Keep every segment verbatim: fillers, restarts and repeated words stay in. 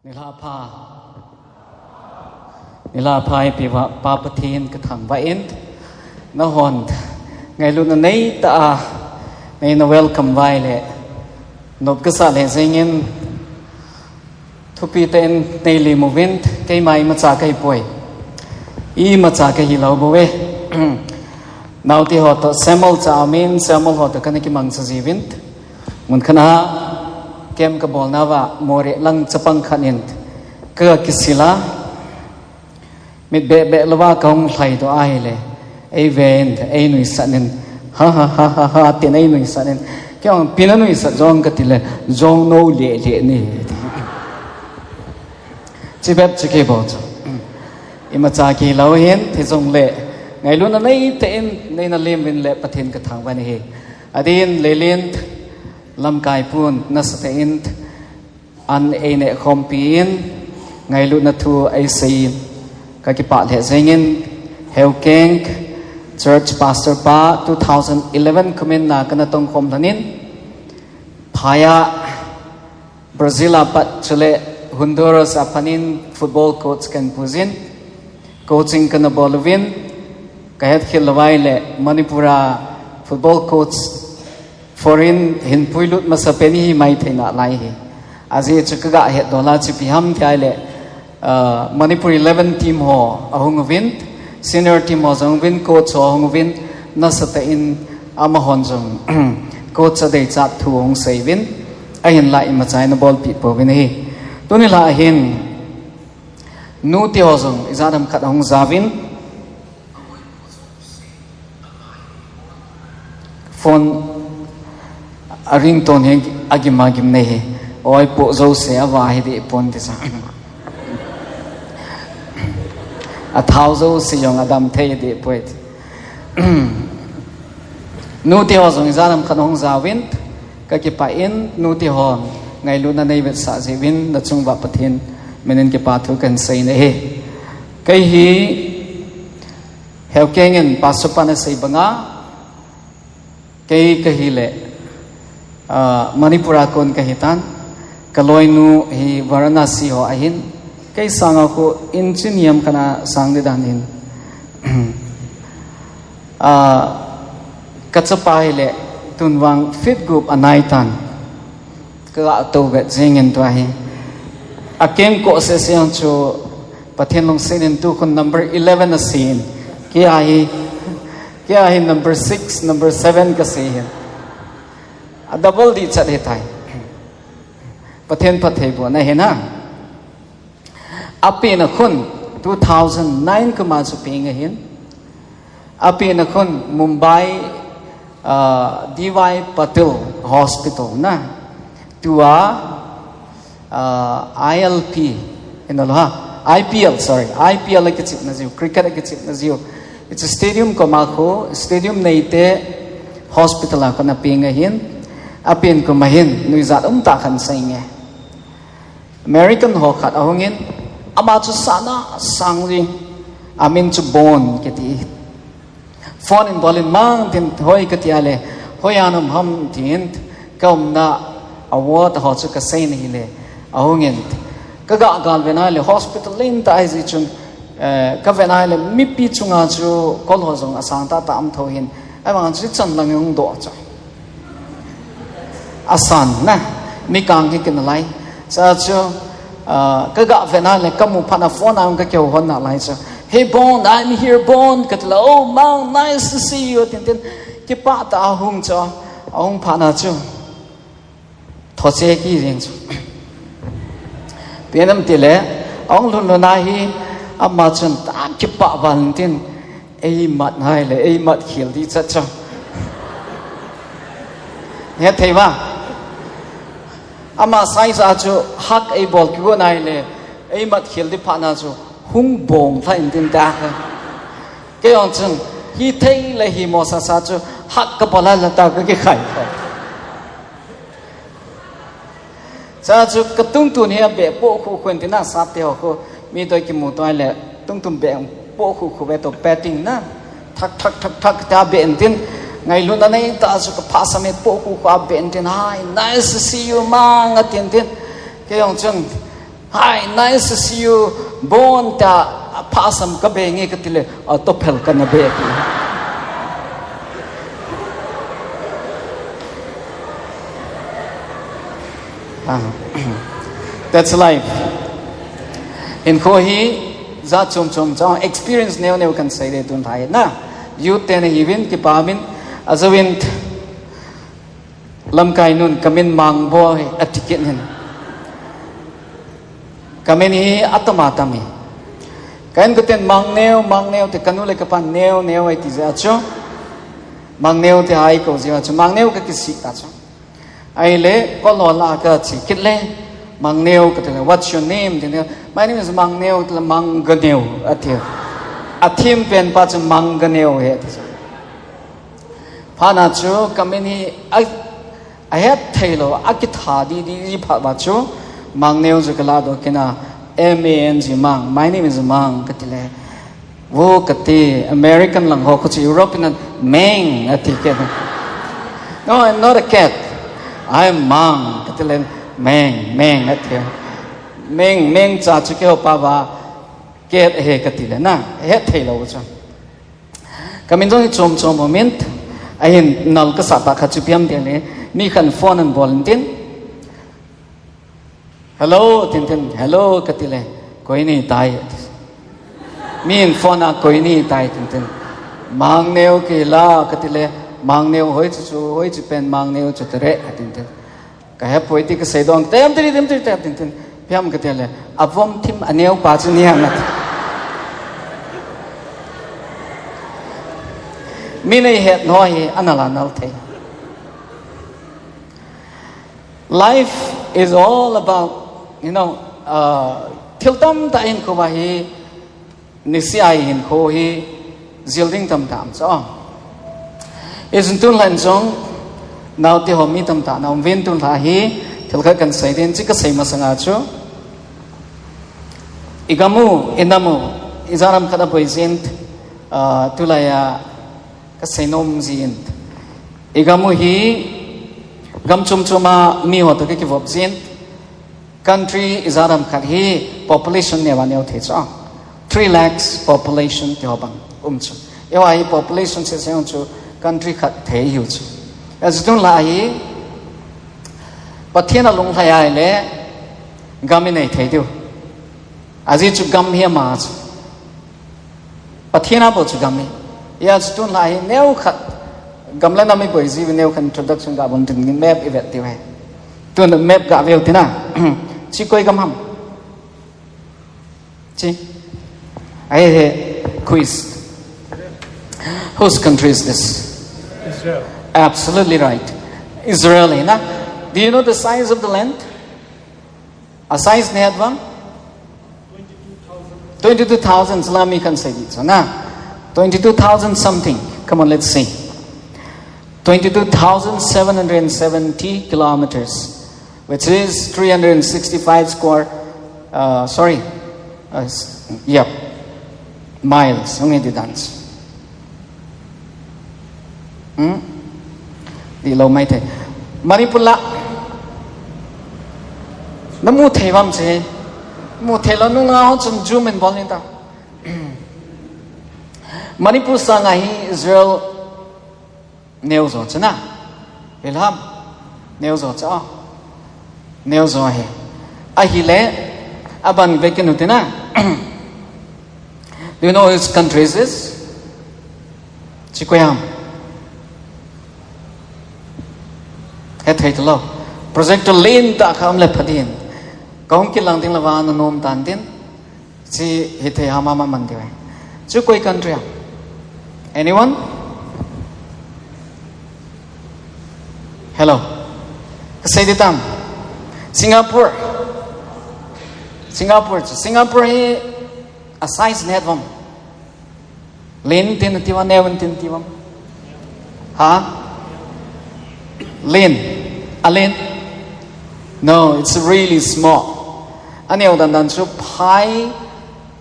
Nilhah pha. Nilhah pha eipeuva Pa Pathen kathangvah in. Nahon ngailutna neitah a neina welcome uva ahile nop kasah lheh jengin, thupi tah in neilim uvin. Keima imacha kahipoi. Imacha kahilou bou e. Naote ho toh Samuel cha amin, Samuel ho toh kana kimangcha jiuvin. Mun khat a camp kabolna uva Moreh lang chapang khat in kakisil a, mit beh beh louva kahung lhaidoh ahile, eiven, einuisat in, ha ha ha ha ha tin einuisat in, kei jong ipi nanuisat jong katile, jong nou lele ni. Chibep chu kei bou chu. Imacha kilou hin, hijongle ngailutna neitah in neina lim uvin le Pathen kathangvah in ahi. Adeh in Lelin, lamkai pun, nasatah in an einehkhompi in, ngailutna thu eisei in, kakipah lheh jengin, Heukeng Church Pastor pa two thousand eleven kum in na kana tongkhom lhon in, phai a Brazil a pat chule Honduras a pat in football coach kahin puijin, coaching kana bol uvin, kahetkhel lou uva ahile Manipur a football coach foreign hin puilut masapen ihi maithei nalai hi. Ajeh chu kaga hetdoh a chu ipi ham tia ahile, ah, Manipur eleven team ho ahung uvin, senior team ho jong uvin, coach ho ahung uvin, nasatah in amahon jong coach adeichat thu ahung sei uvin, ahinla imacha eina bolpeh pouvin ahi. Tuni lah a hin, nute ho jong ijat ham khat ahung jauvin, phone a ringtone hi agim agim nei hi. Oi, poh jouse ava hi deh pon ti sa. Athao jouse jong adam thei deh poi ti. Nute ho jong ijat ham khat ahung jauvin, kakipah in, nute hon ngailutna neivetsah jeh uvin, nachung uva Pathen min in kipa thu kahin sei in ahi. Kei hi Heukeng in Pastor pan asei banga, kei kahile, ah, Manipur a kon kahitan, kaloinu hi Varanasi ho ahin, kei sanga khu inch ni ham kana sang ding dan ahin. Ah, kachapa hile tun vang feet gup anai tan. Kaga tou vet jengin tua hi. Akeng ko sese jong chu Pathen lungset in tukhun number eleven asen. Kei a hi, kei a hi number six, number seven kase hin. A double dihchat hitai. Pathen phattheibohna ahin a. Apenna khun two thousand nine kum a chu peng ahin. Apenna khun Mumbai, ah, D Y Patil Hospital na. Tua, ah, I L P, ina lou ham, I P L, sorry, I P L akichepna jiu, cricket akichepna jiu. Hiche stadium koma khu, stadium neite hospital a khun apeng ahin, apen kum a hin, nuijat umtah khat asei nge. American ho khat ahungin, ama chu sana sang jing, amin chu Bon kiti. Phone in bol in mang tin hoi kati a le, hoi a na um ham tin, kaumna a ward ho chu kasei in ahile, ahungin, kaga galvet na le, hospital lentah ahi jeh chun, eh, kavet na le, mipi chunga chu kol ho jong asang tahtah um thou hin, ahivang chu ichan lang hung doh chu. Asan na, mikang hi kinalai. Chuchu, ah, kaga vet na le, kamu phat na phone a kakihou hon nalai chu. "Hey Bon, I'm here Bon," kati le, "Oh Mang, nice to see you," tin tin. Kipah tah a ahung chu, ahung phat na chu. Thoche kit jeng chu. Ipi ham itile, ahung lhun lhun a hi, ama chun tah kipah val in tin. Eimat nai le, eimat khel ding chat chu. Hethei uva. Ama size a chu hug eibol kigo nai le, eimat khel ding phat na chu hung bong lha in tin ta kha. Kei jong chun, hithei le himo sasa chu hug kabol a la ta kakikhai kha. Chuchu katungtun hi abeh poh khu khu in tin a, sap te ho khu, mi toh kimu toh le, tungtun beh poh khu khu ve toh patting na, thak thak thak thak ta beh in tin, ngailutna neitah chu kaphasam e poh khu khu abeh in tin, "Hi, nice to see you, Mang," atin tin, kei jong chun, Hi, nice to see you. Bon ta, pasam ka be nge ka tile, a to phel ka na be. Ah, that's life. Hinkho hi, za chom chom chom, experience neo neo kan sei de tun thai na. Youth te na hiuvin, kipa min, a zawin, lamkai nun, ka min Mangbo hi, a ticket hin. Ka min hi, a tama tami. Ka in ka ten Mangneo, Mangneo te ka nu le ka pa neo, neo ai ti za chu. Mangneo te hai ko za chu, Mangneo ka kisih ta chu. Ai le, ko lo la ka chi kit le, Mangneo ka te le, "What's your name?" Ti ne, "My name is Mangneo," ti le, "Manganeo," a ti. A thim pen pa chu Manganeo he, a ti chu. Pha na chu, ka min hi, a, a het thei lo, a kitha di, di, di pha ba chu, Mangneo chu ka la do kina, "M A N G, Mang. My name is Mang," ka ti le. Wo ka ti, American lang ho, ko chu European, "Meng," a ti ke. "No, I'm not a cat. I'm Mang," ka ti le, "Meng, Meng," a ti. "Meng, Meng cha chu ke ho pa ba, cat he," ka ti le na, het thei lo chu. Ka min jong hi chom chom ho min, a hin nal ka sa ta kha chu piam ti le, mi khan phone an bol tin. "Hello," tin tin, "Hello," ka ti le, "Koi ni tai?" Mi in phone a, "Koi ni tai?" tin tin. "Mangneo ki la," ka ti le, "Mangneo hoi chu chu, hoi chu pen Mangneo chu te re," a tin tin. Ka he poi ti ka sei dong, "Tem ti, tem ti, tem," tin tin. Piam ka ti le, "A vom thim a neo pa chu ni ham," a ti. Mi nei het no hi, a nal a nal thei. Life is all about, you know, uh, thil tam ta in ko ba hi, ni si ai hin ko hi, zil ding tam tam so. Is tun lan jong, nau ti ho mi tam ta, nau vin tun la hi, thil khat kan sei din, chi ka sei masanga chu. I gam u, i nam u, i zaram khat a boi zin, uh, tulai a, ka sei nom zin. I gam u hi, gam chum chum a mi ho to ka kivop zin. Country i zaram khat hi population neo a neo thei chu. Three lakhs population ti ho bang um chu. Eiho hi population se se chu country khat thei hiu chu. A chu tun la hi, Pathian a lunglhai ai le gam i nei thei diu. A zi chu gam hi ama chu. Pathian a bou chu gam hi. Hia chu tun la hi neo khat, gam le nam i boi zi neo khat introduction ga bun tin map i vet diu hi. Tun map ga veu tina. Chi koi gam ham? Chi. Ai he, quiz. Whose country is this? Israel. Absolutely right. Israel hi na. Do you know the size of the land? A size nei het vang? Twenty-two thousand salami kan sei di chu na. Twenty-two thousand something. Come on, let's see. Twenty-two thousand seven hundred seventy kilometers, which is three hundred sixty-five square, uh, sorry, uh, s-, yep, miles. Hung e di dance. Hmm? Di lo mai thei. Manipur la. Na mu thei vam che. Mu thei lo nung a hon chun zoom in bol in ta. Manipur sanga hi Israel neo zo chu na. Hilham. Neo zo chu. Neo zo hi. Ahile. Aban ve kinu tina. Do you know which country is this? Chi koi ham? He thei talo. Projector len ta kha um le pha din. Ka hung kilang ding la va na nom tan din. Chi hi thei ham ama man diu. Chu koi country ham? Anyone? Hello. Ka sei di tam. Singapore. Singapore chu. Singapore hi a size nei het vam? Len tin ti vam, neo tin ti vam? Ha? Len. A len? No, it's really small. A neo dan dan chu phai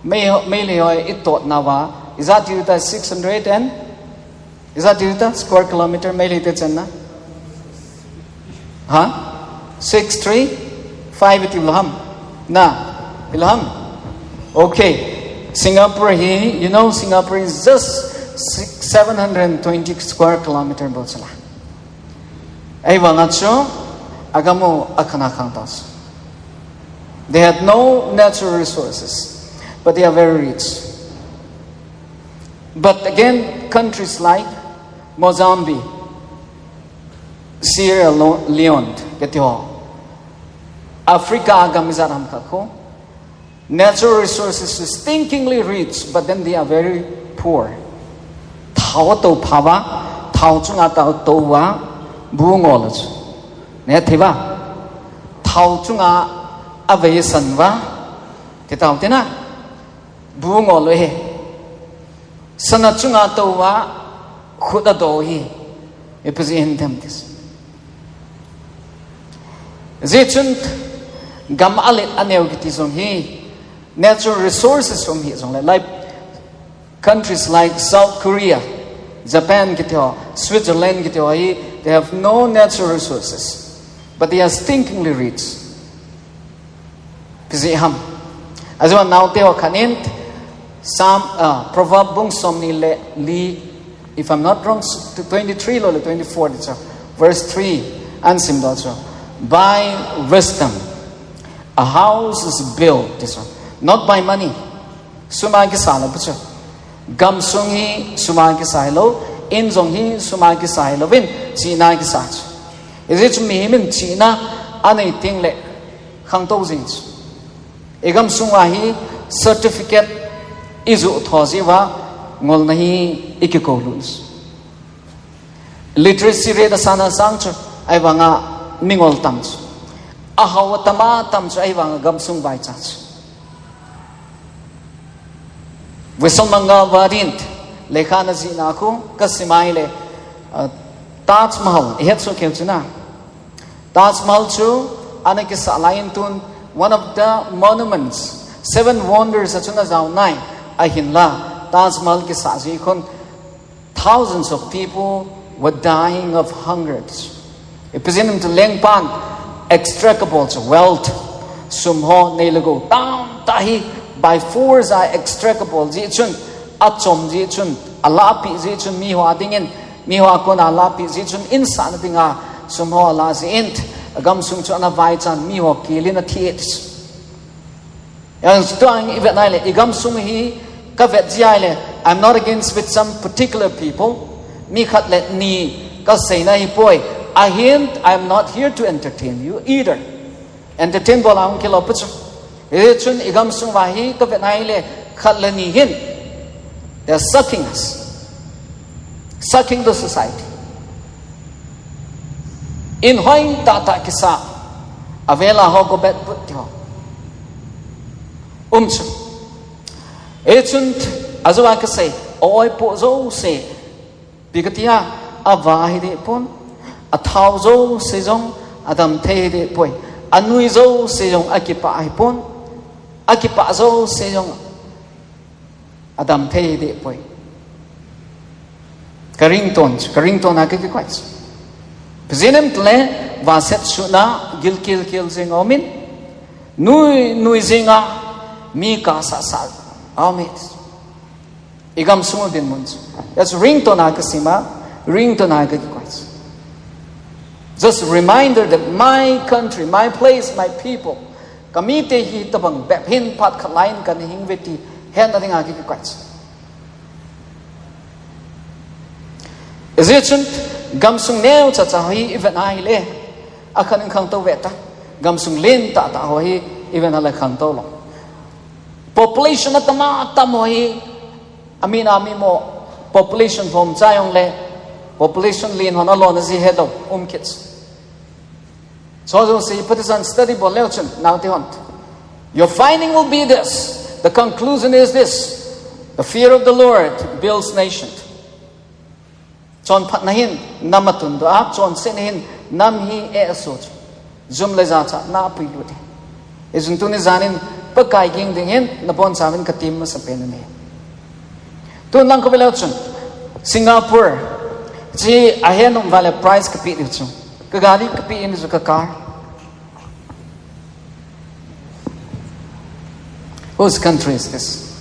mei, mei le hoi i tot na va. Is that you that six hundred and? Is that you that square kilometer mei le te chen na? Ha? Six three five ti lo ham. Na. Ilham. Okay. Singapore hi, you know, Singapore is just six, seven hundred twenty square kilometer bou chu la. Ahivanga chu, agam u akhanna khang tah chu. They had no natural resources, but they are very rich. But again, countries like Mozambique, Sierra Lo-, Leone, kiti ho, Africa gam ijat ham khat khu, natural resources is stinkingly rich, but then they are very poor. Thao atou pha uva, thao chunga thao atou uva, bu ngol u chu. Neh thei uva. Thao chunga avei san uva, ti tao tina. Bu ngol u hi. Sana chunga tou uva, khut ado u hi. Ipi jeh hin dem tis. Hijeh chun gam alet aneo kiti jong hi, natural resources um hih jongle, like countries like South Korea, Japan kiti ho, Switzerland kiti ho hi, they have no natural resources, but they are stinkingly rich. Ipi jeh ham. Ajeh chu naote ho khat in Psalm, uh, Proverb bung somni le li, if I'm not wrong, s-, twenty-three lo le twenty-four ti chu. Verse three, ahin sim doh chu. By wisdom, a house is built, ti chu. Not by money. Sum a kisa lou pi chu. Gamsung hi sum a kisa hilou, in jong hi sum a kisa hilou vin, chihna a kisa chu. Hijeh chun mihem in chihna anei teng le khangtou jing chu. I gamsung uva hi certificate ijoh tho jeh uva ngolna hi ikikou lut chu. Literacy rate asan asang chu, ahivanga mingol tam chu. Ahao atam atam chu, ahivanga gamsung vaicha chu. Wilson Mangal Vadin, lekha ana jihna khu, kasim a ahile, ah, Taj Mahal, ihet soh kei u chu na. Taj Mahal chu, ana kisah lai in tun, one of the monuments, seven wonders a chun ajao nai, ahinla, Taj Mahal kisah jeh khun, thousands of people were dying of hunger. Ipi jeh inem itile lengpan extract abol chu wealth, sum ho nei le gou tamtah hi by force a extract abol jeh chun, achom jeh chun, alahpeh jeh chun, miho a dingin, miho a kona alahpeh jeh chun, insahna dinga sum ho alah jeh in, agamsung chu ana vaichan, miho kel in athi e ti chu. Hijeh chun tua hi ivet nai le, igamsung hi kavet jeh a ahile, I'm not against with some particular people. Mi khat le ni kaseina ahipoi. Ahin, I'm not here to entertain you either. Entertain bol a hung kilou pi chu. Hijeh chun igamsung uva hi kavet nai le, khat le ni hin, they are sucking us. Sucking the society. In hoi tahtah kisa, avela ho go bet put ti ho. Um chu. Hijeh chun, ajeh a kasei, a-oipoh jouse, ipi katia, ava hideh pon, athao jouse jong, adam thei hideh poi, anui jouse jong, akipah hipon, akipah jouse jong, adam thei hideh poi. Ka ringtone chu, ka ringtone a kakikoi chu. Ipi jeh inem itile, vahset suhna, gilkel kel jing aumin, nui, nui jinga, mi kasah sah aumin. Igamsung u dinmun chu. That's ringtone a kasim a, ringtone a kakikoi chu. Just a reminder that my country, my place, my people. Kamite hi tobang bep hin phat khat lai in kana hing uve ti hetna dinga kakikoi chu. Hijeh chun gamsung neocha cha hi ivet nai le, akhat in khangtou ve ta. Gamsung len tahtah ho hi ivet nai le khangtou lou. Population atam atam ho hi, amin a mi mo, population vom cha jong le, population len hon alona jeh helou, um kit. Chujouse hi Protestant study bol leu chun, naote hon. Your finding will be this. The conclusion is this. The fear of the Lord builds nation. Chonphatna hin nam atundoh a, chonsetna hin nam hi eh asoh chu. Jum le jachatna apuilut e. Hijeh chun tuni jan in Pakai ging ding hin, nabonchauvin katem masapen u ahi. Tun lang kavet leu chun, Singapore, chi ahe nom uva le prize kapeh diu chu. Ka gari kapeh in chu ka car. Whose country is this?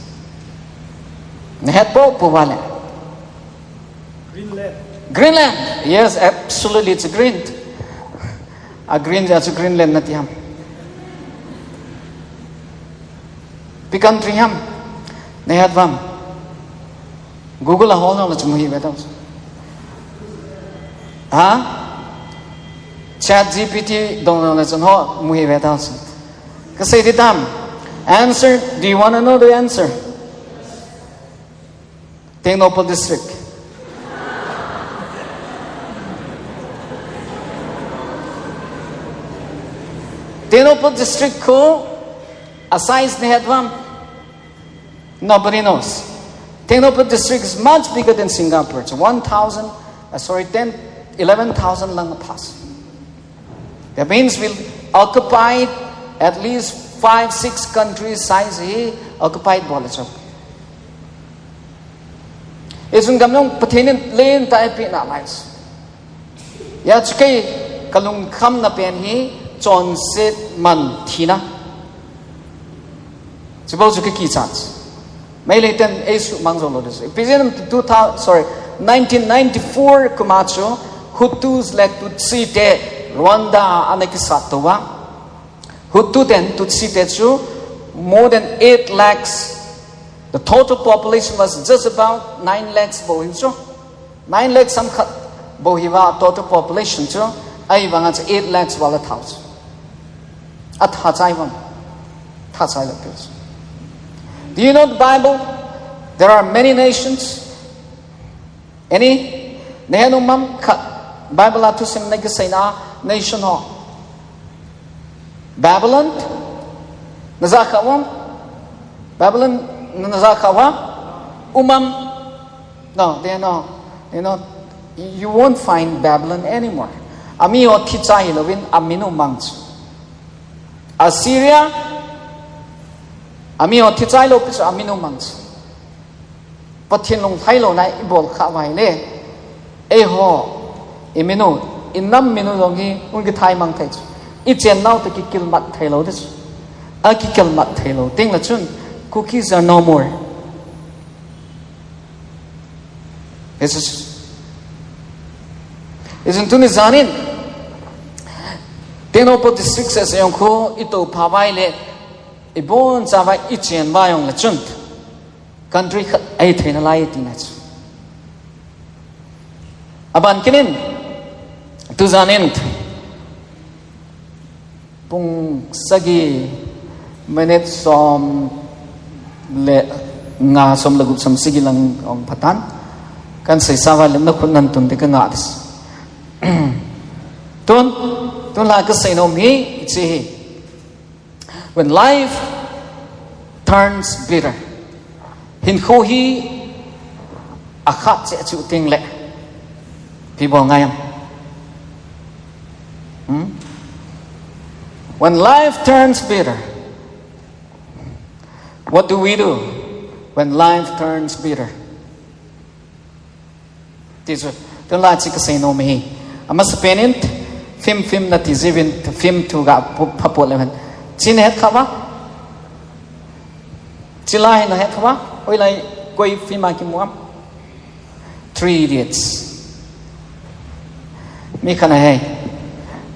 Nahet po po vale. Greenland. Greenland. Yes, absolutely, it's green. A green ja chu Greenland nati ham. Pi country ham. Nahet vam. Google a hol nang le chu muhi ve tau. Ha? Chat G P T dong nang le chu ho muhi ve tau. Kasei di tam. Answer. Do you want to know the answer? Tengnoupal district. Tengnoupal district ko a size nahet vam. Nobody knows. Tengnoupal district is much bigger than Singapore. It's one thousand, uh, sorry, ten, eleven thousand lang a pass. That means we'll occupy at least five, six countries size hi occupied bol a chu. Isun gam jong Pathen in len tah a eipeh nalai chu. Hijeh chun kei kalungkhamna pen hi chonset man thina. Chubou chu kakichat. Meitei ten eisuhmang jou lou ding chu. Ipi jeh ham two thousand, sorry, nineteen ninety-four kum a chu Hutus le Tutsi te Rwanda a ana kisat tou va. Hutu ten Tutsi te chu more than eight lakhs. The total population was just about nine lakhs bou hin chu. Nine lakhs ham khat bou hi va total population chu, ahivang a chu eight lakhs val a thau chu. A tha chai vam. Tha chai lou pi chu. Do you know the Bible? There are many nations. Any? Nahet nom am khat Bible a thusim na kisei na nation ho. Babylon? Na ja kha uvam? Babylon na ja kha uvam? Umam? No, they are not. You know, you won't find Babylon anymore. Ami ho thi cha hi louvin amin umang chu. Assyria, ami ho thi cha hi lou pi chu amin umang chu. Pathen lunglhai louna ibol kha uva ahile, eiho, imin u, inam min u jong hi hung kithai mang thei chu. Ichen nau toh kikilmat thei lou ding chu. Akikilmat thei lou teng le chun, Kukis are no more. Hichu, hichun tuni jan in, Tengnoupal district seh seh jong khu itoh pha uva ahile, ibon cha uva ichen uva jong le chun. Country khat ahi thei nalai tina chu. Aban kit in, tu jan in, pung sagi minute som le nga, som le gup, som sagi lang hung pha tan. Kahin seisa uva le na khut nan tun ding kanga ding. Tun, tun la kasei nom hi, hiche hi. When life turns bitter. Hinkho hi akhat cheh chu teng le. Ipi bol ngai am? Hmm? When life turns bitter, what do we do when life turns bitter? Ti chu, tun la chu kasei nom hi. Amasapen in, film, film nati jiuvin, film thu ga pu-, pha pot le hen. Chu nahet kha uva? Chu la hi nahet kha uva? Hoilai koi film a kimu am? Three Idiots. Mi khat ahi.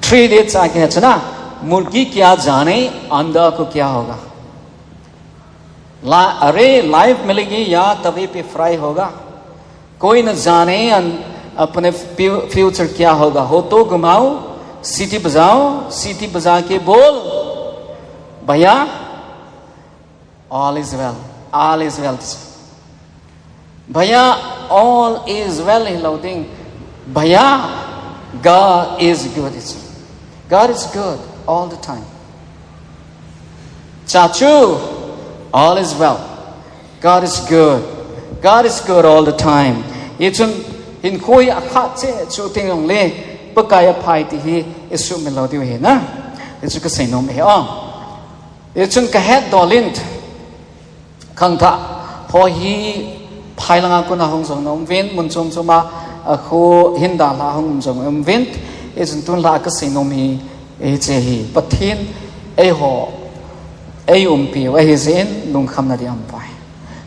Three Idiots a kihe chu na, मुर्गी क्या जाने अंडा को क्या होगा। ला-, अरे, life मिलेगी या तवे पे fry होगा। कोई न जाने अन-, अपने फ्यू-, future क्या होगा। हो तो घुमाओ, सीटी बजाओ, सीटी बजा के बोल, भैया, all is well, all is well. भैया, all is well hi lou ding. भैया, God is good. God is good all the time. Chachu, all is well. God is good. God is good all the time. Hichun hinkho hi akhat cheh chu teng jongle, Pakai aphai ti hi isumil lou diu ahi na. Hichu kasei nom ahi o. Hichun kahet dol in, khangthah ho hi phai langa kona hung jong na um uvin, mun chom chom a, a, kho hinda la hung um jong um uvin, hichun tun la kasei nom hi, hiche hi Pathen eiho eiumpiu ahi jeh in lungkhamna ding aumpoi.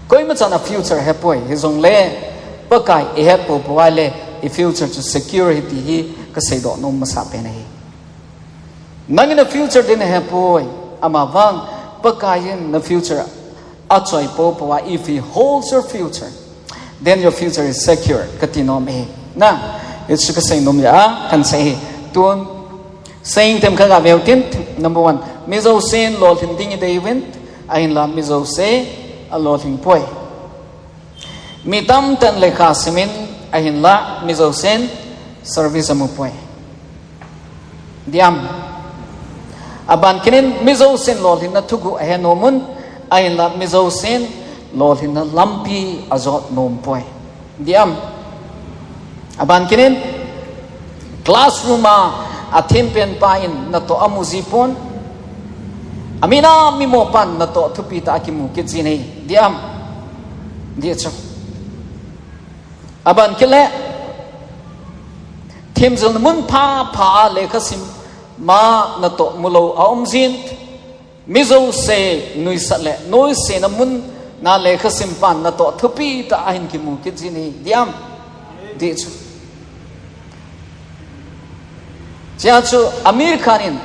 Koima chan a future hepoi, hijongle Pakai ihet poupou a le i future chu secure ahi ti hi kaseidoh nom masa pen ahi. Nangin na future ding nahepoi, amavang Pakai in na future achoi poupou a, if he holds your future, then your future is secure, kati nom ahi. Na, hichu kasei nom a, kahin sei ahi. Tun, sei ding them khat gaveu tin, number one, mi jousen lolhin ding idei uvin, ahinla mi jouse alolhing poi. Mi tamtah in lekha simin, ahinla mi jousen service amu poi. Diam. Aban kit in mi jousen lolhinna thuguh ahe nom un, ahinla mi jousen lolhinna lampi ajot nom poi. Diam. Aban kit in classroom a athem pen pa in natoh amu ji pon. Amin a mimo pan natoh thupi tah a kimu kit ji ahi. Diam. Dih chu. Aban kit le, themjilna mun phapha a lekha sim ma natoh mulou aum jin, mi jouse nuisat le nuisatna mun a lekha sim pan natoh thupi tah a ahin kimu kit ji ahi. Diam. Dih chu. Chea chu Aamir Khan in,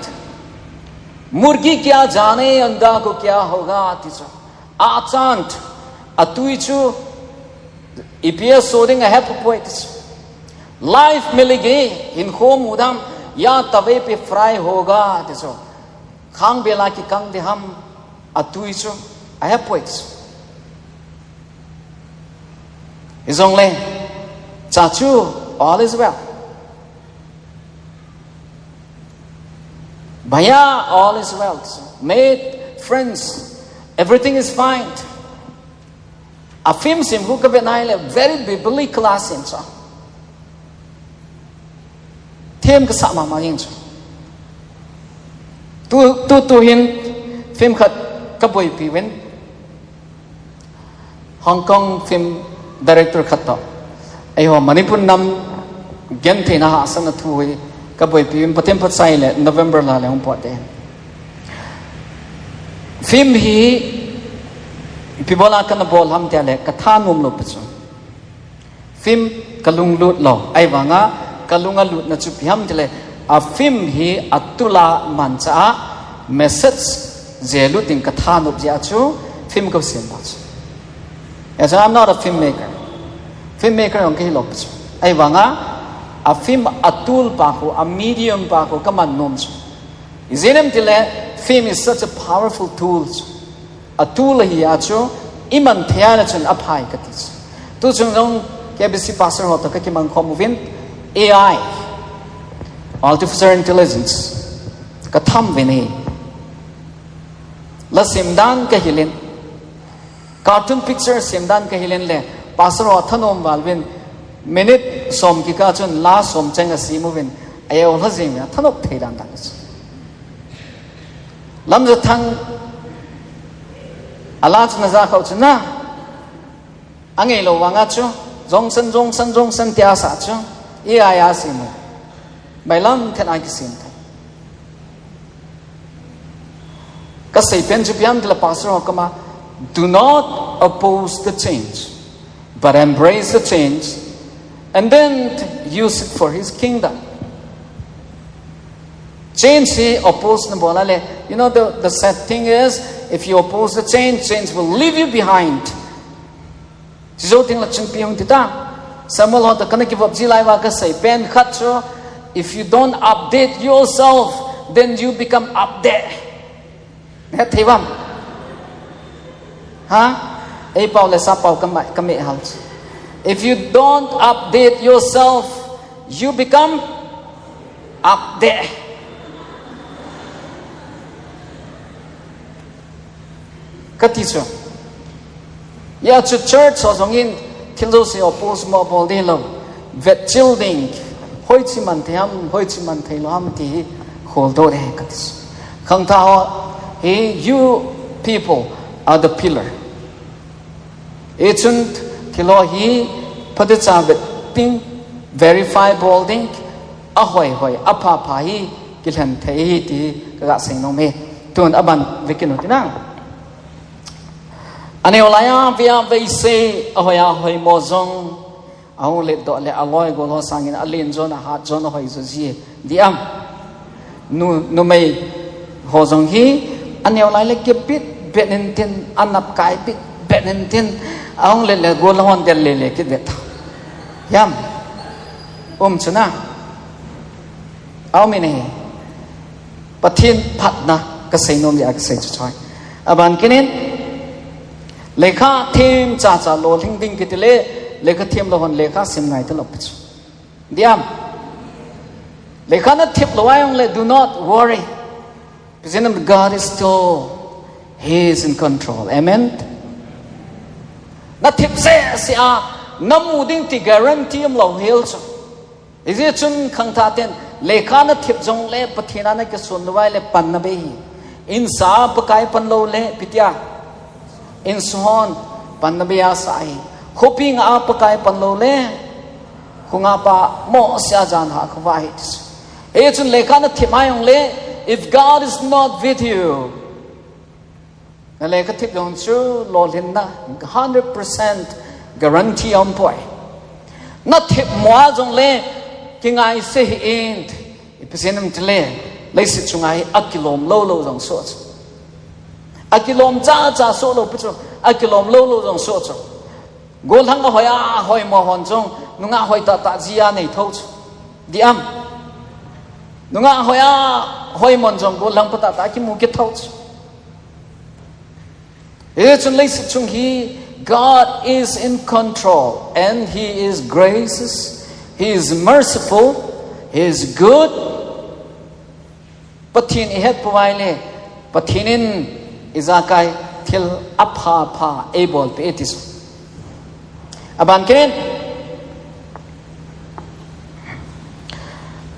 "मुर्गी क्या जाने अंडा को क्या होगा," ti chu. Achant, atui chu ipi aso ding ahe poupoi ti chu. Live milige, hinkho mudam, या तवे पे फ्राई होगा ti chu. Khangbel a kikang ding ham, atui chu ahe poi ti chu. Hijongle, cha chu, all is well. भैया, all is well. Mate, friends, everything is fine. A film sim khu kavet nai le, very biblical a sim chu. Them kasah mama jeng chu. Tu, tu, tu hin film khat kaboipi uvin. Hong Kong film director khat toh. Eiho Manipur nam gentheina hahsatna thu hi kaboipi uvin, Pathen phatchai le November lha le hung pot ding. Film hi ipi bol a kana bol ham tia le kathanom lou pi chu. Film kalung lut lou. Ahivanga kalung alutna chu ipi ham tile, a film hi atul a manchah a message jih lut ding kathanop jeh a chu film kasim pah chu. Yes, I'm not a filmmaker. Filmmaker jong kahi lou pi chu. Ahivanga a film atul pa khu, a medium pa khu kaman nom chu. Ijeh inem tile, film is such a powerful tool chu. Atul ahi a chu, iman thei a le chun aphai kati chu. Tu chung jong K B C pastor ho toh kakimang khom uvin, A I, artificial intelligence, katham uvin ahi. La sim dan kahil in, cartoon picture sim dan kahil in le, pastor ho thanom val uvin, minute som kikah chun la som cheng asim uvin, a-eo lha jing uvin, athanop thei dan dan chu. Lamjathang a la chu naja khah u chu na. Angailou vanga chu, jongsan, jongsan, jongsan tia asah chu. A I a sim u. Bailam thet a kisim thei. Kasei pen chu ipi ham tile pastor ho koma, "Do not oppose the change, but embrace the change, and then use it for his kingdom." Change hi oppose nabol a le, you know, the, the sad thing is, if you oppose the change, change will leave you behint. Chujou ding le chun ipi hung hita. Samuel ho toh kana kivop ji lai uva kasei pen khat chu, if you don't update yourself, then you become update. Hethei uvam? Ha? Eipao le sapao kama, kame hal chu. If you don't update yourself, you become update. Kati chu. Hijeh chun church ho jong in thil jouse oppose mo bol ding lou. Vetchil ding. Hoiche man thei ham, hoiche man thei lou ham ti hi kholdoh ding kati chu. Khangthah ho hi, you people are the pillar. Hichun thil ho hi phatecha vet ding, verify bol ding, ahoi hoi, apha pha hi kilhen thei ahi ti kaga sei nom e. Tun aban vekit u tina. Aneo laiya via veise, ahoi a hoimo jong, ahung letdoh le aloi gol ho sangin alen jon ahat jon ahoi jo ji. Diam? Nu, numei ho jong hi, aneo lai le kibit bit intin, anap kai bit bit intin, ahung let le gol hon del le le kibit. Diam? Um chuna. Aum in ahi. Pathen phatna kasei nom dia kasei chu choi. Aban kinin, lekha them chacha lolhing ding kiti le, lekha them lou hon lekha sim ngai talou pi chu. Diam? Lekha nathip lou a jong le, do not worry. Because God is still, He is in control. Amen? Nathip sese a, namu ding ti guarantee umlou hel chu. Hijeh chun khangthah ten, lekha nathip jong le, Pathen a nakison lou a le pan nabei hi. Insa Pakai pan lou le, ipi tia. Insung hon pan nabei a sa hi. Khopi nga a Pakai pan lou le, khonga pa mohseh a jan ha khovah hi ti chu. Hijeh chun lekha nathip a jong le, if God is not with you, na lekha thip jong chu lolhinna hundred percent guarantee aum poi. Nathip mo a jong le kingaise hih in, ipi jeh ham itile, leiset chunga hi akilom lou lou jong soh chu. Akilom cha cha soh lou pi chu, akilom lou lou jong soh chu. Gollhang ahoi a, hoimo hon jong, nungah hoi tah tah ji a nei tho chu. Diam? Nungah hoi a, hoimo jong gollhang pha tah tah kimu kit tho chu. Hijeh chun leiset chung hi, God is in control and He is gracious, He is merciful, He is good. Pathen ihet poi le, Pathen in ijakai thil apha pha eibolpeh e ti chu. Aban kinin,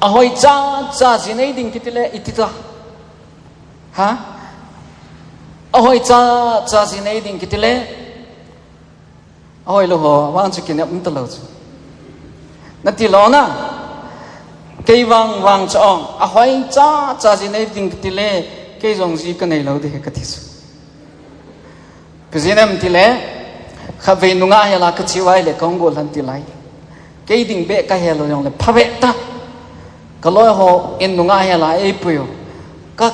ahoi cha cha ji nei ding kiti le, iti ta. Ha? Ahoi cha cha ji nei ding kiti le, ahoi lou ho vang chu kinep um talou chu. Nati lou na. Kei vang vang chu ong, ahoi cha cha ji nei ding kiti le, kei jong ji kanei lou ding kati chu. Ipi jeh ham itile, khatvei nungah hel a kache uva ahile kahung gollhang ti lai. Kei ding beh kahel u jong le phabep ta. Kaloi ho in nungah hel a eipui u. Ka,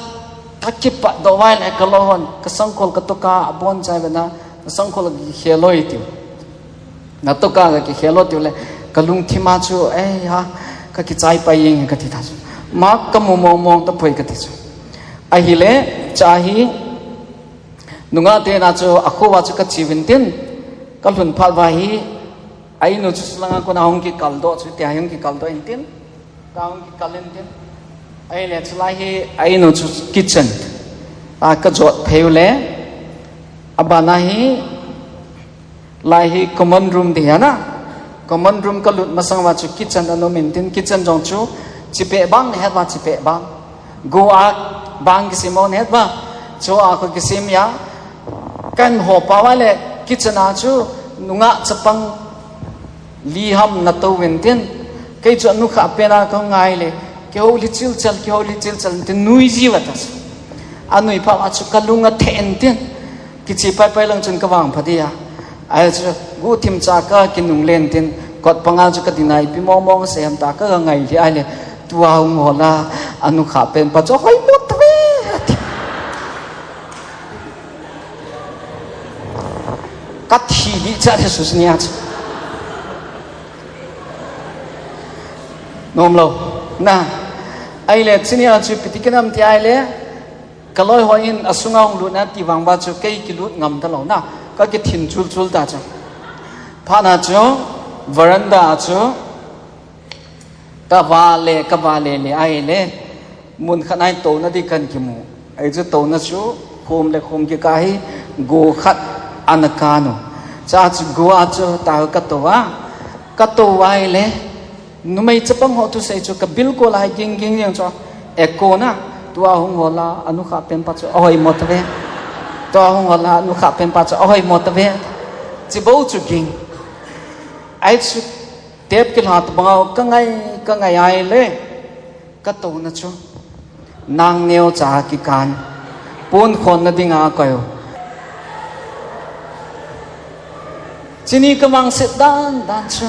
kakipah doh uva ahile kaloi hon, kasangkhol katoka abon chai vena, kasangkhol kikhel u tiu. Natoka kakikhel u tiu le, kalungthim a chu, ei ha, kakichai pai jeng kati ta chu. Ama kamu mong mong tapoi kati chu. Ahile, cha hi, nungah te na chu, akho uva chu kache uvin tin, kalhun phat uva hi, a inu chu chulanga kona hung kikal doh chu, tia hung kikal doh in tin, ta hung kikal in tin. Ahile chulai hi, a inu chu kitchen a kajot phei u le, abana hi, lai hi common room ti hi ana. Common room kalut masang uva chu kitchen ana um in tin, kitchen jong chu chipeh bang nahet uva chipeh bang. Go a bang kisem u nahet uva. Chu a kho kisem a. Kahin houpa uva le kitchen a chu nungah chapang li ham nato uvin tin. Kei chu anukhah pen a kahung ngai le. Kihou li chilchal, kihou li chilchal tin nui ji uva ta chu. Anui phat uva chu kalung atheh in tin. Kiche paipai lang chun kavang pha dia. Ahi chu, guhthim cha kakinungle in tin, kot panga chu kadinga ipi mong mong asei ham tia kangai lheh ahile, tua hung hol a, anukhah pen pa chu ahoimo tave. Kathi lih cha the su nia chu. Nom lou. Na. Ahile, chunia chu ipi ti kit nam ti ahile, kaloi hon asunga hung lut na ti vang uva chu kei kilut ngam talou na. Kakithin chul chul ta chu. Phat na chu, veranda a chu, kava le, kava le le ahile, mun khat a hin touna ding kahin kimu. Ahi chu touna chu, khum le khum kikah hi, go khat ana kan u. Cha chu go a chu, ta kato uva. Kato uva ahile, numei chapang ho thusei chu kabilkol a ging ging jeng chu, echo na, tua hung hol a, anukhah pen pa chu ahoimo tave. Tua hung hol a, anukhah pen pa chu ahoimo tave. Chibou chu ging. Ahi chu tape kilha tabang a kangai, kangai ahile, katouna chu. Nang neocha kikan. Pon khonna dinga koi u. Chini ka mangset dan dan chu.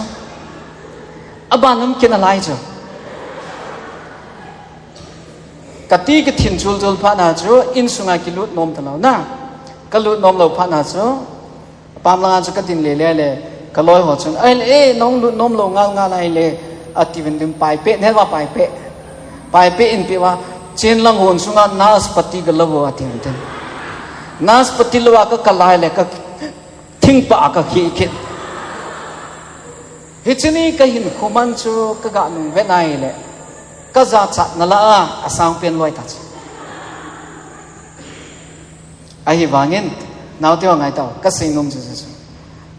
Aban um kit nalai chu. Kati ka thin chul chul phat na chu, insunga kilut nom talou na. Ka lut nom lou phat na chu. Pam langa chu ka din le le le. Ka loi ho chun, "Ai le, eh, nong lut nom lou ngal ngal ai le." Ati vin ding pai pe, ne va pai pe. Pai pe in pe va. Chen lang hon sunga naspati ka lou ati vin ding. Naspati lou a ka kalai le ka Thingpa ka khi kit. Hichini ka hinkho man chu ka ga nung ve nai le. Ka jachat na la a, asang pen loi ta chu. Ahivangin, naote ho ngai tau, ka sei nom chu chu.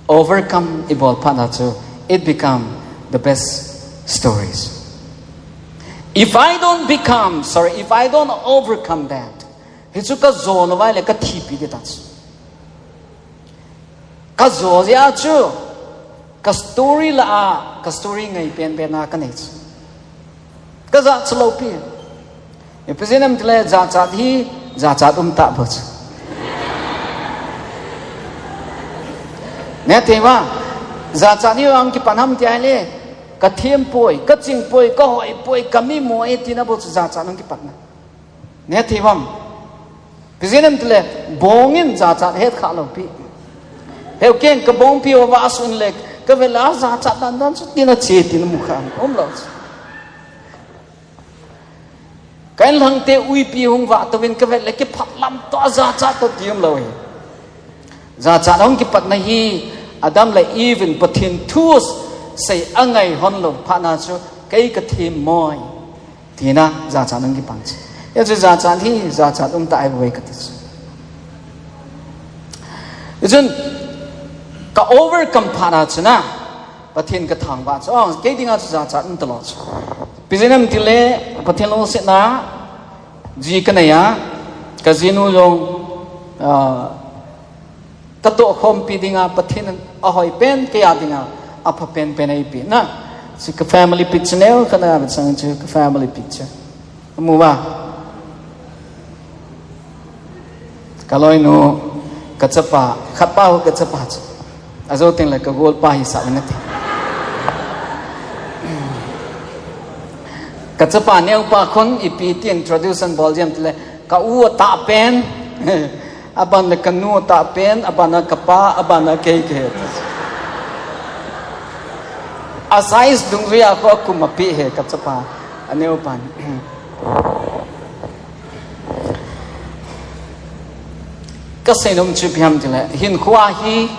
Overcome i bol phat na chu, it become the best stories. If I don't become, sorry, if I don't overcome that, hichu ka jo lou vai le ka thipi de ta chu. Ka jo jia chu, ka story la a, ka story ngai pen pen a ka nei chu. Ka jachat lou pi. Ipi jeh inem tile jachat hi, jachat um ta bou chu. Ne thei va, jachat hi ang kipan ham ti ai le, ka them poi, ka ching poi, ka hoi poi, ka mi mo e tina bou chu jachat ang kipan na. Ne thei vam. Ipi jeh inem tile, bong in jachat het kha lou pi. Heu keng ka bong pi o va sun le, ka vet le a jachat dan dan chu tina che tina mu kha. Um lou. Ka inlhang te uipi hung va to vin ka vet le kiphat lam to a jachat to ti um lou hi. Jachat hung kipat na hi Adam le Eve in Pathen thu sei a ngai hon lou phat na chu kei ka them moi. Tina, jachat nung kipan chu. Hichu jachat hi, jachat um ta ai bou ka ti chu. Hichun, ka overcome phat na chu na, Pathen ka thangvah chu. Oh, kei dinga chu jachat um ta lou chu. Ipi jeh inem tile, Pathen lungsetna, ji ka nei a, ka jinu jong, ah, Ka tohkhompi dinga Pathen in ahoi pen, kei a dinga apha pen pen eipe na. Chu ka family picture neo, ka na chang chu ka family picture. Amu va. Ka loinu, ka chapa, khat pa ho ka chapa chu. Ajo teng le ka gol pa hi sa na ti. Ka chapa neo pa khun ipi ti introduction bol jeng tile ka u ta pen. Aban le ka nu ta pen, aban a ka pa, aban a kei kei. A size dungjui a kho kum a pi he ka chapa. A neo pan. Ka sei nom chu ipi ham tile, hinkho a hi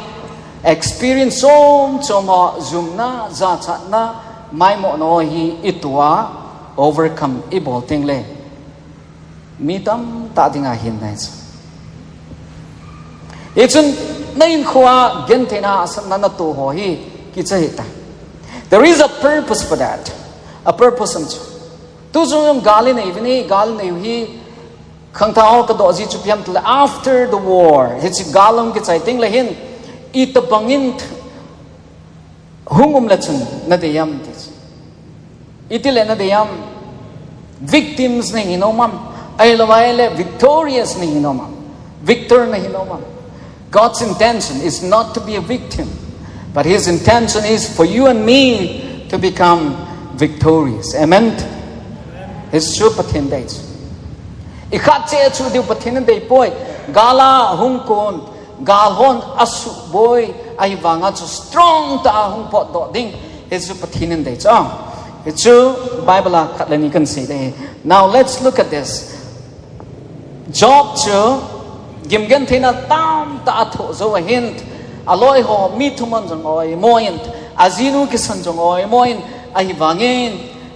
experience chom chom ho, jumna, jachatna, maimohna ho hi i tua, overcome i bol teng le. Mi tamtah dinga hin nai chu. Hichun na hinkho a gentheina a sanna na to ho hi kicha hita. There is a purpose for that. A purpose um chu. Tu jong gal i nei vin i, gal i nei u hi khangthah ho ka doh ji chu ipi ham tile after the war. Hichi gal um kichai teng le hin i tabang in Hung um le chun na dei am ti chu. Iti le na dei am. Victims na hi nom am. Ahilou vai le victorious na hi nom am. Victor na hi nom am. God's intention is not to be a victim, but his intention is for you and me to become victorious. Amen. Hichu Pathen dei chu. I khat cheh chu diu Pathen in dei poi. Gal a hung kon. Gal hon a suboi, ahivanga chu strong tah a hung potdoh ding. Hichu Pathen in dei chu. Hichu Bible a khat le ni kan sei le. Now let's look at this. Job chu gimgentheina tamtah a thoh jou ahin, aloi ho mi thum hon jong oimo in, ajinu kisan jong oimo in, ahivangin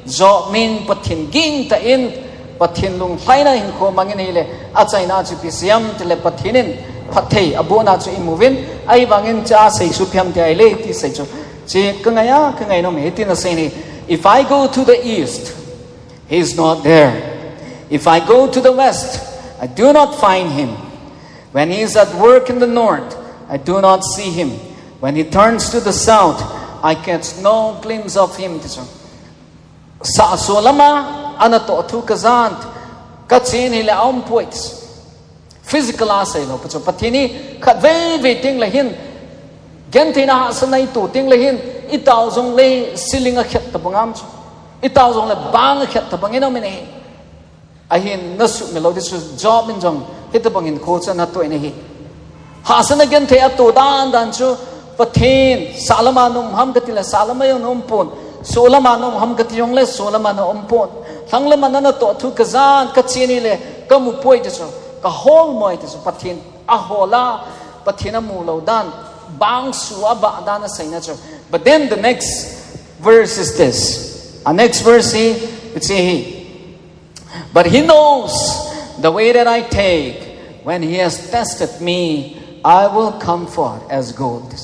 Job min Pathen gingta in, Pathen lunglhaina hinkho mangin ahile, achaina chu ipi asei am tile Pathen in phatthei abohna chu imu uvin, ahivangin hiche a sei chu ipi ham ti ahile, hiti asei chu. Hiche ka ngai a, ka ngai nom e, hitin asei in, "If I go to the east, he is not there. If I go to the west, I do not find him. When he is at work in the north, I do not see him. When he turns to the south, I catch no glimpse of him." Ti chu. Sahso lama, ana toh thu ka jan, ka chen hile aum poi. Physical a sei lou, pa chu Pathen hi khatvei vei teng le hin, Gentheina hahsatna i to teng le hin, i tao jong le ceiling a khet tabang am chu. I tao jong le bang a khet tabang in um in ahi. Ahin na sumil lou ti chu Job in jong hitabang in kho chu ana to in ahi. Hahsatna genthei a to dan dan chu Pathen, sahlam a na um ham kati le sahlam a jong na um pon. Solam a na um ham kati jong le solam a na um pon. Lhanglam a na natoh thu ka jan ka chen ahile ka mu poi ti chu. Ka hol moi ti chu Pathen a hol a, Pathen a mu lou dan, bang su a bah dan a seina chu. But then the next verse is this. A next verse hi, it's here. But he knows the way that I take. When he has tested me, I will come forth as gold.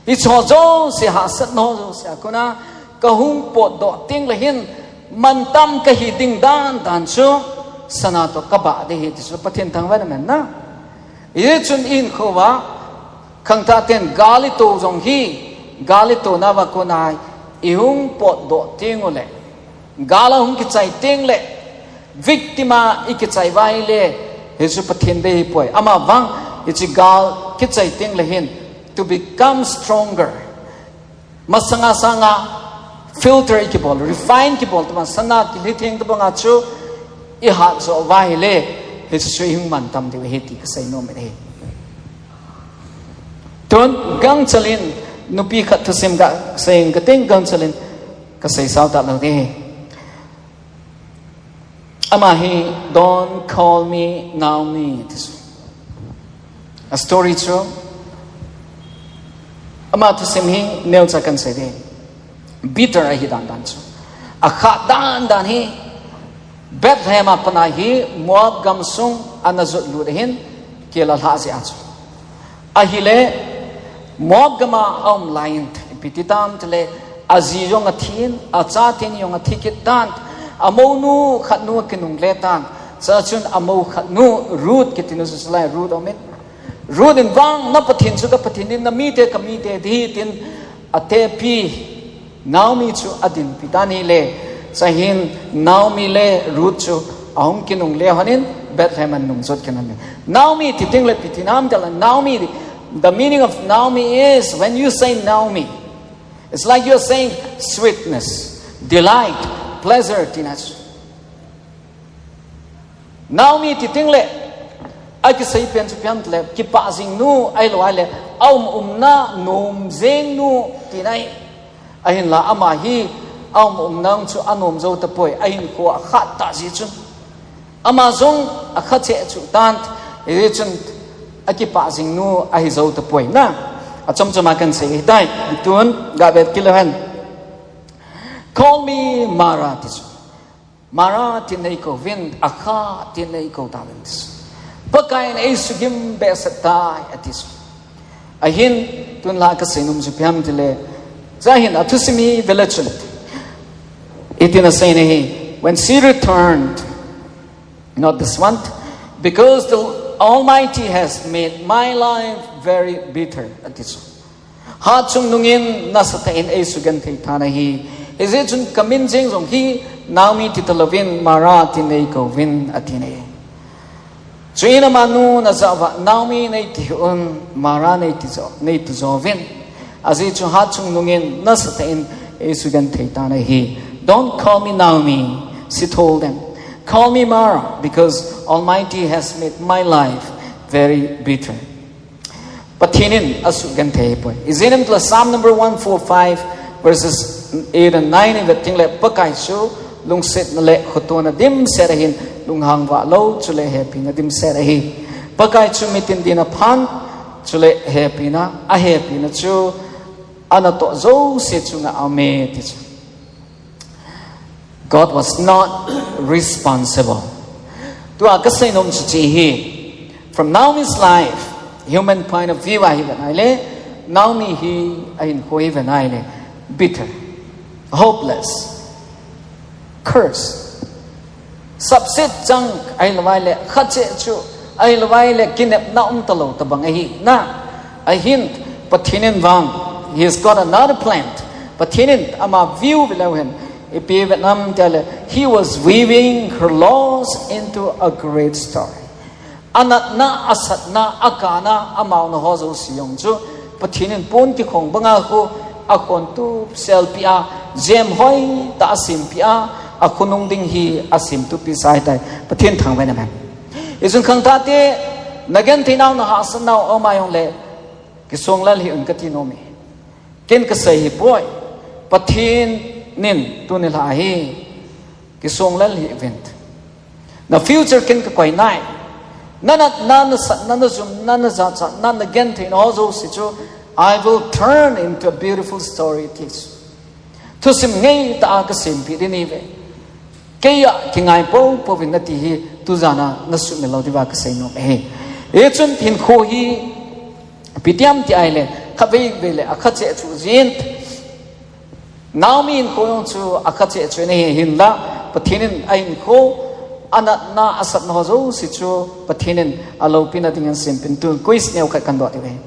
Hiche ho jouse, hahsatna ho jouse a kona ka hung potdoh teng le hin, mantam ka hi ding dan dan chu sana toh ka bah ding ahi ti chu Pathen thangvah in amen na. Hichun i hinkho uva khangthah ten gal i to jong hi, gal i to nauva kona i hung potdoh teng u le, gal a hung kichai teng le, victim a i kichai uva ahile, hichu Pathen dei ahi poi. Ama vang, hiche gal kichai teng le hin, to become stronger. Masanga sanga filter i kibol, refine kibol, tuma sana kilhitheng tabang a chu i hat jo uva ahile, hichu chu i hung mantam diu ahi ti ka sei nom in ahi. Tun gangchal in nupi khat thusim ka sei ing ka ting gangchal in ka sei sao talou ding ahi. Ama hi, "Don't call me Naomi," ti chu. A story chu, ama thusim hi neocha kan sei ding. Bitter ahi dan dan chu. A khat dan dan hi, Bethlehem a pat a hi Moab gamsung ana jot lut ahin, kel a lhah jeh a chu. Ahile, Moab gam a aum lai in, ipi ti tam tile, aji jong athi in, achate ni jong athi kit tan, amounu khat nu akinungle tan, chuchun amou khat nu, Ruth kiti nu chu chulai Ruth aum in. Ruth in vang, "Na Pathen chu ka Pathen in, na mite ka mite ahi," tin, atepi, Naomi chu adinpi tan ahile, chuin Naomi le Ruth chu ahung kinungle lhon in Bethlehem a anung jot kit lhon in. Naomi ti teng le ipi ti nam tile Naomi, the meaning of Naomi is, when you say Naomi, it's like you are saying sweetness, delight, pleasure, tina chu. Naomi ti teng le, akisei pen chu ipi ham tile, kipah jing nu, ahilou ahile, aum umna, nom jeng nu, tina ahi. Ahinla ama hi, aum umna chu anom jou tapoi, ahinkho a khat tah jeh chun. Ama jong akha cheh chu tan, hijeh chun akipah jing nu ahi jou tapoi na. Achom chom a kan sei ahitai, tun, ga vet kit leu hen. "Call me Mara," ti chu. "Mara, tin nei kouvin, akha, tin nei kou tauvin," ti chu. "Pakaiyin eisugim behseh tai," ati chu. Ahin, tun la ka sei nom chu ipi ham tile, chuin athusim hi vel a chun, itin asei in ahi, "When she returned," not this one, "because the Almighty has made my life very bitter," ati chu. "Hatchungnung in nasatah in eisugenthei tan ahi. Hijeh chun kamin jeng jong hi Naomi ti talouvin, Mara tin nei kouvin," ati in ahi. Chuin amanu najah uva, "Naomi nei ti hih un, Mara nei ti jo, nei ti jouvin. Ajeh chu hatchungnung in nasatah in eisugenthei tan ahi." "Don't call me Naomi," she told them. "Call me Mara, because Almighty has made my life very bitter." Pathen in asugenthei poi. Ijeh inem itile Psalm number one four five, verses eight and nine, ivet teng le Pakai chu lungsetna le khotona dimset ahin, lunghang vahlou chule hepina dimset ahi. Pakai chu mitin din a phan, chule hepina, ahepina chu anatoh jouse chunga aume ti chu. God was not responsible. Tua kasei nom chu hiche hi. From Naomi's life, human point of view a hi vet ahile, Naomi hi ahinkho hi vet ahile, bitter, hopeless, curse. Sapset chang ahilou ahile, khache chu ahilou ahile, kinepna um talou tabang ahi na. Ahin, Pathen in vang, he has got another plan. Pathen in ama view veleu hen, ipi vet nam tile, he was weaving her loss into a great story. Anatna, asatna, akana, amaona ho jouse jong chu Pathen in pon kikhong banga khu akhontup selpi a, jem hoitah a sempia, akhonung ding hi asemtup pi sa ahitai. Pathen thangvah in amen. Hichun khangthah te, nagenthei nau, nahahsat nau aum jongle, kisonglel hih un kati nom e. Ken kasei hipoi. Pathen in tuni lha hi kisonglel hih uvin. Na future ken kakoi nai. Nanatna, nasatna, najumna, najachatna, nagentheina ho jouse chu, I will turn into a beautiful story, ati chu. Thusim ngeitah a kasempeh ding ahi ve. Keiya kingai poupou vin nati hi, tujan a nasuhmil lou diuva kasei nom ahi. Hichun hinkho hi, ipi ti ham ti ahile, khatvei vei le, akha cheh chu jin. Naomi hinkho jong chu akha cheh chu ahi, hinla, Pathen in ahinkho, anatna, asatna ho jouse chu, Pathen in aloupina dingin sempeh in, tun quiz neo khat kahin doh diu ahi.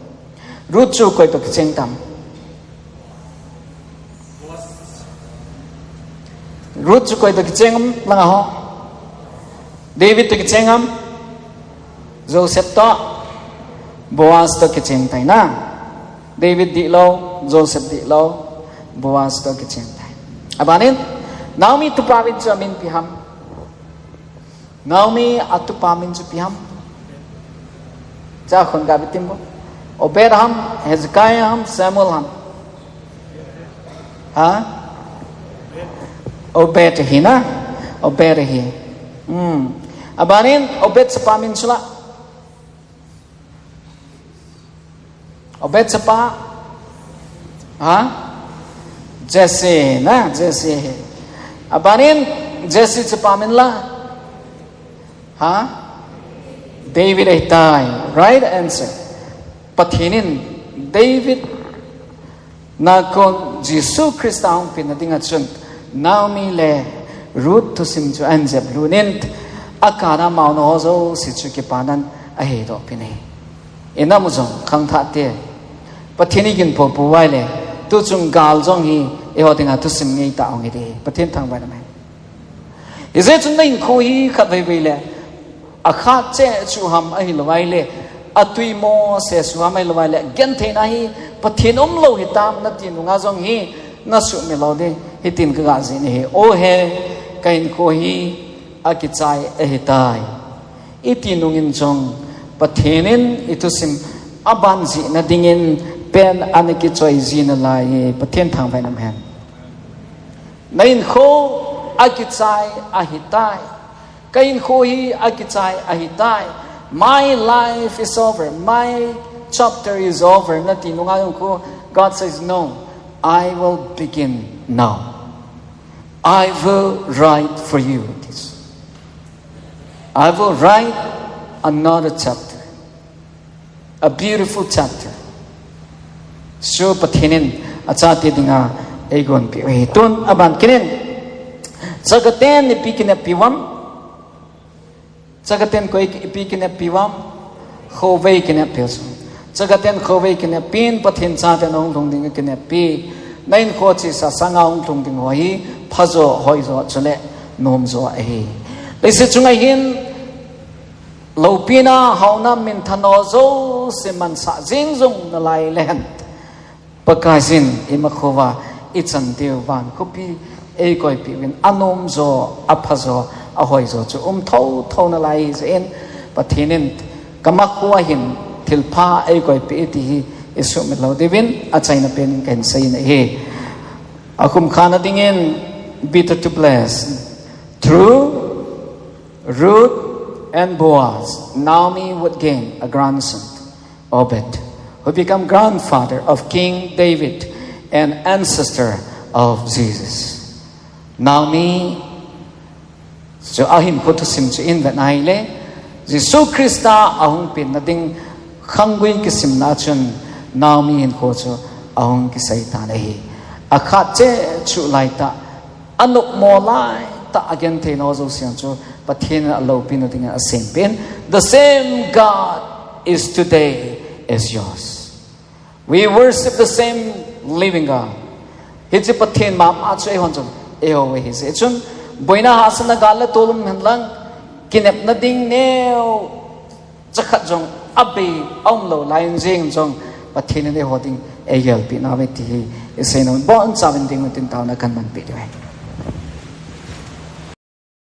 Ruth chu koi toh kicheng tam? Ruth chu koi toh kicheng ham, langa ho? David toh kicheng ham? Joseph toh? Boaz toh kicheng tai na. David dihlou, Joseph dihlou, Boaz toh kicheng tai. Abanin, Naomi tupa min chu amin ipi ham? Naomi atupa min chu ipi ham? Cha khun ga bitim bo. Obed ham, Hezekiah ham, Samuel ham? Ha? Obed ahi na? Obed ahi. Hmm. Abanin, Obed chapa min chu la? Obed chapa? Ha? Jesse na, Jesse. Abanin Jesse chapa min la? Ha? David ahitai. Right answer. Pathen in David nakon Jesu Christa hung penna dinga chun Naomi le Ruth thusim chu ahin jep lut in, akana mauna ho jouse chu kipanan aheidoh peh in ahi. Ina mu jong khangthah te. Pathen igin poupou uva ahile, tuchung gal jong hi eiho dinga thusim ngeitah hung hi ding. Pathen thangvah in amen. Hijeh chun nahinkho hi khatvei vei le, akha cheh chu ham ahilou ahile, atui mo se chu ham ahilou ahile, gentheina hi Pathen umlou hitam nati nunga jong hi, nasuhmil lou ding, hitin kaga jih in ahi. O he, kahinkho hi akichai ahitai. Iti nungin jong, Pathen in ithusim aban jihna dingin pen ana kichoi ji nalai e, Pathen thangvah in umhen. Nahinkho akichai ahitai. Kahinkho hi akichai ahitai. My life is over. My chapter is over. Nati nunga jong khu, God says, "No, I will begin now. I will write for you this." I will write another chapter, a beautiful chapter. Chu Pathen in achate dinga eigonpeh u ahi. Tun aban kit in, chagaten ipi kineppi uvam? Chagaten koi ipi kineppi uvam? Khovei kineppi u chu. Chagaten khovei kineppin, Pathen chaten ahung lhung ding kineppi. Nahinkho chesa sanga hung lhung ding ho hi phajo, hoijo chule nomjo ahi. Leiset chunga hin loupina, haona, minthan ho jouse mansah jing jong nalai lehen, Pakaiyin imakhouva ichan diu van khopi eikoipeh uvin, anomjo, aphajo, ahoijo chu um thotho nalai ahi jeh in, Pathen in kamakhou a hin thilpha eikoipeh e ti hi isuhmil lou diuvin achaina pen in kahin sei in ahi. Akhumkhana dingin, bitter to bless. Through Ruth and Boaz, Naomi would gain a grandson, Obed, who became grandfather of King David and ancestor of Jesus. Naomi chu ahinkho thusim chu ihin vet ahile, Jesu Christa ahung penna ding khanggui kisimna chun Naomi hinkho chu ahung kisei tan ahi. Akhat cheh chu laitah, anopmo laitah, agenthei nau jouse chu Pathen in aloupina dingin asempeh in. The same God is today as yours. We worship the same living God. Hiche Pathen mama chu eihon jong eihou ahi jeh chun, boina hahsatna gal le tol um henlang, kinepna ding neo chakhat jong abei aumlou lai in jeng jong, Pathen in eiho ding eigelpeh nauve ti hi isei nom in, boncha uvin ding utin taona kahin manpeh diu ahi.